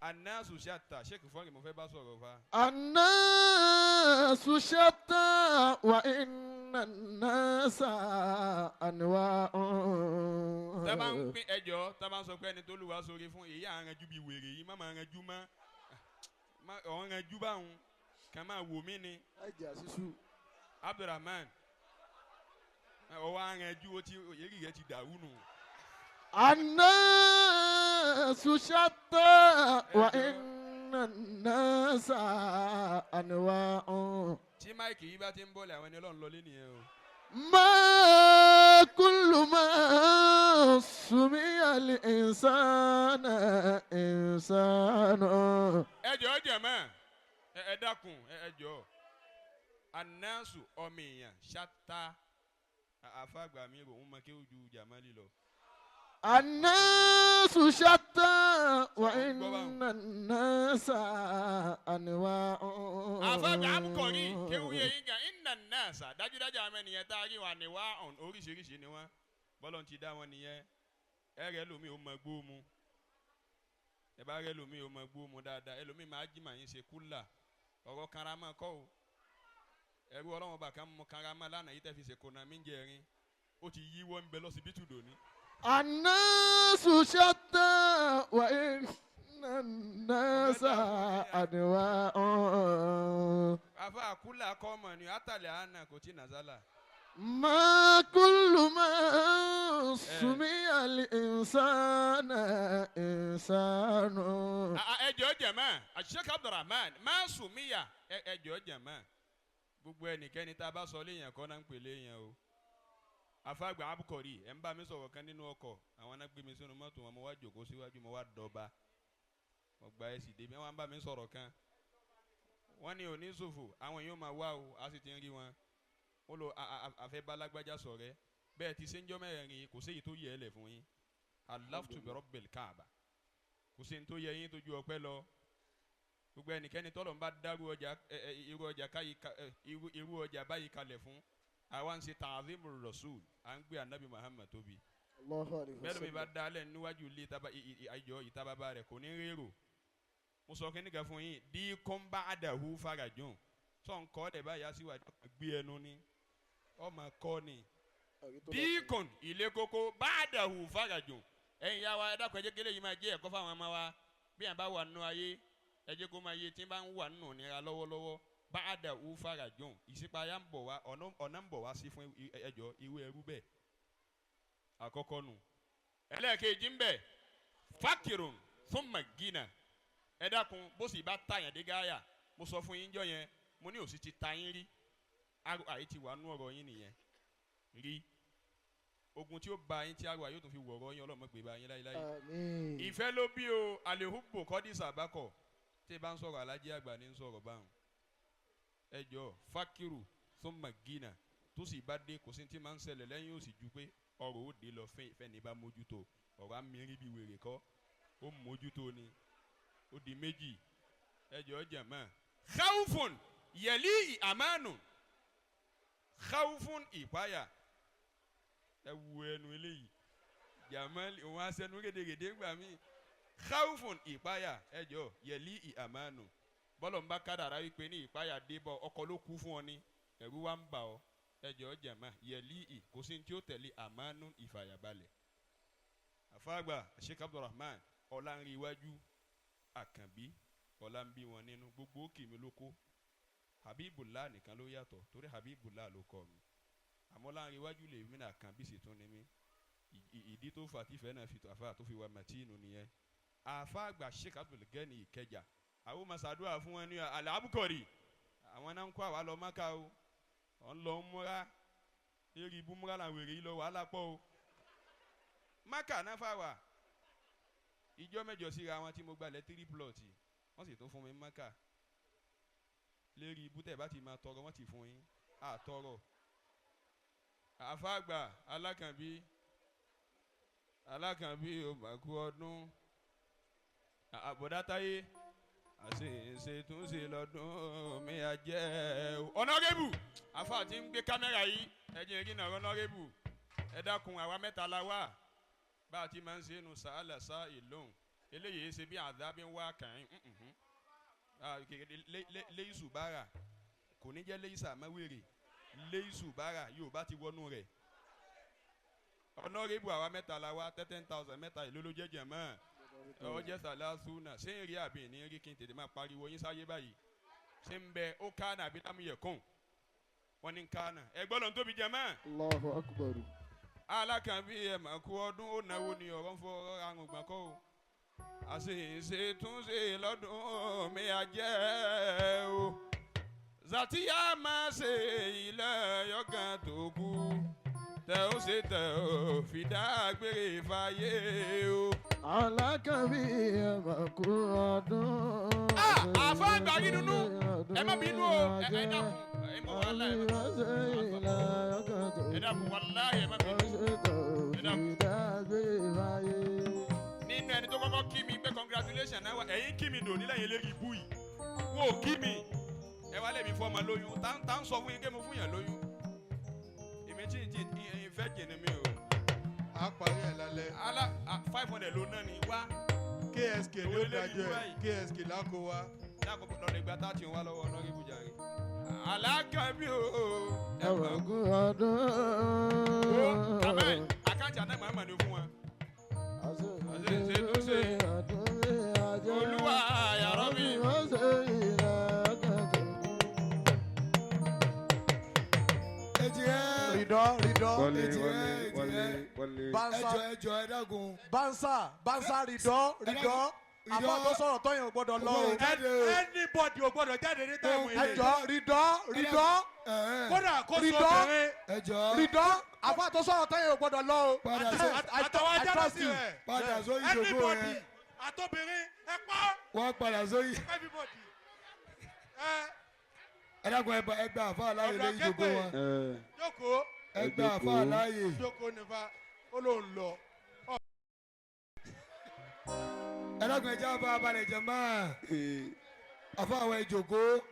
Anasu ṣata sheik fọ́nrì mo fẹ́ bá sọ̀rọ̀ fa. الناس شتى وإن الناس أنواع. Tá bá ń pín ẹjọ́, tá bá ń sọ pé ẹni tó lù wá sórí fún èyí àrànjú bíi wèrè yìí, má máa ranjú má ọ̀hún ranjú báwọn kàn máa wò mí ni. Ẹ̀jẹ̀ àṣìṣù. Abdulrahman, ọwọ́ àrànjú ó ti èyí rẹ̀ ti dàrú nù. الناس شتى وإن الناس أنواع. Tí máìkì yìí bá ti ń bọ̀lẹ̀, àwọn ẹni ọlọ́run lọlé nìyẹn o. ما كل ما سمي الإنسان إنسان. Ẹ jọ̀ọ́ jẹ̀mọ́, ẹ dákun, ẹ jọ̀ọ́. Anasu, ọmọ èèyàn, ṣáta àfàgbà mi rò ń mọ kí ó ju jamali lọ. الناس شتى وإن الناس أنواع. Àfàgbà amukọ̀rí kéwú yẹ yín gan. Inna nasa, dájúdájú àwọn ènìyàn tá a rí wà ní wá ọ̀n, oríṣiríṣi ni wọ́n, bọ́lọ̀ ti dá wọn nìyẹn. Ẹ rẹ lómi, ó mọ gbó mu. Ẹ bá rẹ lómi, ó mọ gbó mu dáadáa. Ẹlòmíì máa jí màá yín ṣe kúlà ọ̀rọ̀ karama kọ́ o. Ẹrú ọlọ́wọ́n bá kan mú karama lánàá yìí tẹ́ fi ṣe kóná mí jẹ rin, ó ti yí wọ́n ń bẹ lọ́sibítù dòní. الناس شتى وإن الناس أنواع. Afa kúlà kọ́ mọ̀ ni àtàlẹ̀ àná kò tí nàzálà. ما كل ما سمي الإنسان إنسان. Ẹ jọ̀ọ́ jẹ̀mọ́, Sheikh Abdulrahman máa sùnmíyà, ẹ jọ̀ọ́ jẹ̀mọ́, gbogbo ẹnikẹ́ni tá a bá sọ léèyàn kọ́ náà ń pè léèyàn o. Afáàgbà abukọ̀rí, ẹ̀ ń bá mi sọ̀rọ̀ kan nínú ọkọ̀. Àwọn náà gbé mi sínú mọ́tò wọn, mo wá jòkó síwájú, mo wá dọ̀ba, mo gba ẹ̀sì débi. Wọ́n bá mi sọ̀rọ̀ kan, wọ́n ní oníṣòfò àwọn èèyàn máa wá o, a sì ti ń rí wọn. Wọ́n lọ àfẹ́ balagbájá sọ̀rẹ́ bẹ́ẹ̀ ti ṣe ń jọ́ mẹ́rin, kò séyìí tó yẹ ẹ lẹ̀ fún yín. Alaftu bi rabbil kaaba, kò sí ní tó yẹ yín tó ju ọpẹ́ lọ. Gbogbo ẹnikẹ́ni tọ́lọ̀ ń bá dárú ọjà ẹ ẹ irú ọjà káyì irú ọjà báyìí kalẹ̀ fún àwa, ń ṣe ta'zimur rasul, à ń gbé anabi Muhammad tóbi. Bẹ́ẹ̀ ló mi bá dálẹ̀ níwájú ilé àjọ ìtababa rẹ̀, kò ní rérò. Mo sọ kí nìkan fún yín, dí kọ́ńbà àdàhù farajùn tó ń kọ́ ẹ̀ báyà síwájú, gbé ẹnu ni ọmọ kọ́ ni díkùn ilé kókó bá àdàhù farajùn. Ẹ̀yin yá wa, ẹ dákun, ẹ jẹ́ kí eléyìí máa jẹ́ ẹ̀kọ́ fáwọn ọmọ wa. Bí à ń bá wà nínú ayé, ẹ jẹ́ kó máa yé tí ń bá ń wà nínú ìnira lọ́wọ́lọ́wọ́, bá àdàhù farajùn, ìṣípayá ń bọ̀ wá, ọ̀nà ń bọ̀ wá sí fún ẹjọ́ irú ẹrú bẹ́ẹ̀. Àkọ́kọ́ nù. Ẹlẹ́ẹ̀kejì ń bẹ̀, fakirun thumma gina. Ẹ dákun, bó sì bá tàyàn dé gáyà, mo sọ fún yín jọ yẹn, mo ní òsì ti ta yín rí, àyè ti wà nú ọ̀rọ̀ yín nìyẹn rí. Ogun tí ó ba yín tí arọ yóò tún fi wọ̀rọ̀ yín, ọlọ́mọ gbé ba yín láéláé. Àmín. Ìfẹ́ ló bí o. Àlehùbò kọ́dí sàbákọ̀ tí ẹ bá ń sọ̀rọ̀, alájí àgbà ní ń sọ̀rọ̀ báwọn. Ẹ jọ, fakiru thumma gina, tó sì bá dé, kò sí tí máa ń ṣẹlẹ̀ lẹ́yìn òsì ju pé ọrọ̀ ó dé lọ. Fẹ́ fẹ́ni bá mójútó ọ̀rọ̀ amírí bí wèrè kọ́, ó mójútó ni. Ó di méjì. Ẹ jọ jẹ̀mọ́, khawfun yẹ̀lí àmánu, khawfun, ìpáyà. Ẹ wu ẹnu eléyìí jàmọ́, òun aṣẹnu rédèrèdè ńgbà mí. Khawfun, ìpáyà, ẹ jọ, yẹ̀lí àmánu. Bọ́lọ̀ ń bá kádàrá wípé ní ìpáyà dé bọ́, ọkọ ló kú fún ọ ní, ẹ̀rù wa ń bà ọ́. Ẹ jọ jàmá, yẹ̀lí ì, kò sí ní tí ó tẹ̀lé, àmánú, ìfàyàbalẹ̀. Àfàgbà Sheikh Abdulrahman Ọ̀lànrìwájú Àkànbí, ọ̀là ń bí wọn nínú gbogbo òkè mi ló kó. Habibullah nìkan ló yàtọ̀, torí Habibullah ló kọ́ mi, àmọ́ Ọ̀lànrìwájú lè mí náà, Àkànbí sì tún ní mí. Ìdí tó fà tífẹ̀ náà fi tó àfà tó fi wá màtíìnù nìyẹn. Àfàgbà Sheikh Abdulgani Ìkẹjà, àwọn masàdúrà fún wọn ní alábùkọ̀rì. Àwọn náà ń kó àwa lọ Mákà o. Ọ̀ ń lọ ń múra eré ibú, múra làwọn èrè yìí lọ, wàhálà pọ̀ o. Mákà náà fà wà ìjọ mẹ́jọ síra wọn tí mo gbalẹ̀ three plot, wọ́n sì tún fún mi Mákà lérí ibú. Tẹ̀ bá ti máa tọrọ, wọ́n ti fún yín àtọrọ. Àfàgbà Alákànbí, Alákànbí o, mà kú ọdún. Àbọ̀dátáyé àṣìṣe túnṣe lọ́dún mi àjẹ́ o. Honourable afa tí ń gbé kámẹ́rà yìí, ẹ jẹ́ kí n náà. Honourable, ẹ dákun, àwa mẹ́ta la wà bá a ti máa ń ṣe nu sàálà sá ìlóhùn. Eléyìí ṣe bí àdábí ń wá kàn ín léyìísù bára kò ní jẹ́ léyìísà mẹ́wèrè léyìísù bára yóò bá ti wọnú rẹ̀. Honourable, àwa mẹ́ta la wá, 10,000 mẹ́ta, ìlú ló jẹ́jẹ̀ mọ́ ọ jẹ́ sàlásùnà. Ṣé ń rí àbí ní rí? Kí n tètè máa pariwo yín sáyé báyìí. Ṣé ń bẹ ó kánà àbí lámúyẹ̀ kùn wọ́n ní kánà ẹgbọ́n lọ́n tóbi jẹ mọ́. Allahu akbar. Alákànbí, ẹ̀ mà kú ọdún. Ó náwó ni ọ̀rọ̀ ń fọ àrùn gbọ̀n kọ́ o. Àṣìṣe túnṣe lọ́dún mi àjẹ́ o. Zàtíyà máa ṣe ilẹ̀ yọ̀gàn tó kú tẹ ó ṣe tẹ ó fi dágbére fàyè o. Alákànbí, ẹ mà kú ọdún. Àfa àgbà rí dunu, ẹ má bínú o. Ẹ dákun, ẹ mọ wàhálà, ẹ má ẹ dákun, wàláhì, ẹ má bínú. Ẹ dákun. Nínú ẹni tó kọ́kọ́ kí mi pé congratulation náà wà, ẹ̀yin kí mi dòní lẹ́yìn eléyìí ibú yìí wọn ò kí mi. Ẹ wá lẹ́mi fún ọmọ lóyún. Tá ń sọ fún yín pé mo fún yàn lóyún? Èmi tí tí ìfẹ́ jìnnì mi o. A parí ẹ̀ lálẹ́. Ala 500 ló ná ni wá. KSK ló Owó lé dájọ́ ní ẹ̀. KSK lákò wá. Dákò lọ́dọ̀ ìgbà tá a ti ń wá lọ́wọ́ ọ̀nà ibùjà rẹ̀ alákàbí o. Ẹ mà kú ọdún. Wo amen, account àná màmá ni fún wa. Àṣìṣe túnṣe ọdún mi àjẹ́. Olúwa yàrá mi. Ṣe ilẹ̀ ọkàn tó kú. Èjì ẹ. Rìdọ́ rìdọ́. Wọlé. Èjì Wọlé. ẹ, èjì Wọlé. ẹ. Wọlé. Bansa. Ẹjọ, ẹjọ, ẹ dákun. Bansa bansa, rìdọ́ rìdọ́. Rìdọ́. Àbá tó sọ̀rọ̀ tọ́yìn ò gbọ́dọ̀ lọ o. Kò gbọ́dọ̀ jáde o. Anybody ò gbọ́dọ̀ jáde ní time yìí. Ẹjọ́, rìdọ́ rìdọ́. Ẹ̀hẹ́n. Kódà kó so Rìdọ́. obìnrin. Ẹjọ. Rìdọ́, àbá tó sọ̀rọ̀ tọ́yìn ò gbọ́dọ̀ lọ o. Padà sí Àtàwọn I ajá trust sí you. rẹ̀. Padà sórí ìjòkó Anybody, rẹ. àtobìnrin, ẹ pa. Wọ́n padà sórí. Everybody. Ẹ Ẹ dákun, ẹ ẹ gba àfa láàyè Ọ̀dọ̀ lórí ìjòkó akẹ́kọ̀ọ́. wọn. Ẹ Jókòó. Ẹ gba àfa láàyè. Jókòó nífa, ó lóun lọ. Ẹ dákun, ẹ já bá a balẹ̀ jẹ̀ mọ́ àfa àwọn ìjòkó.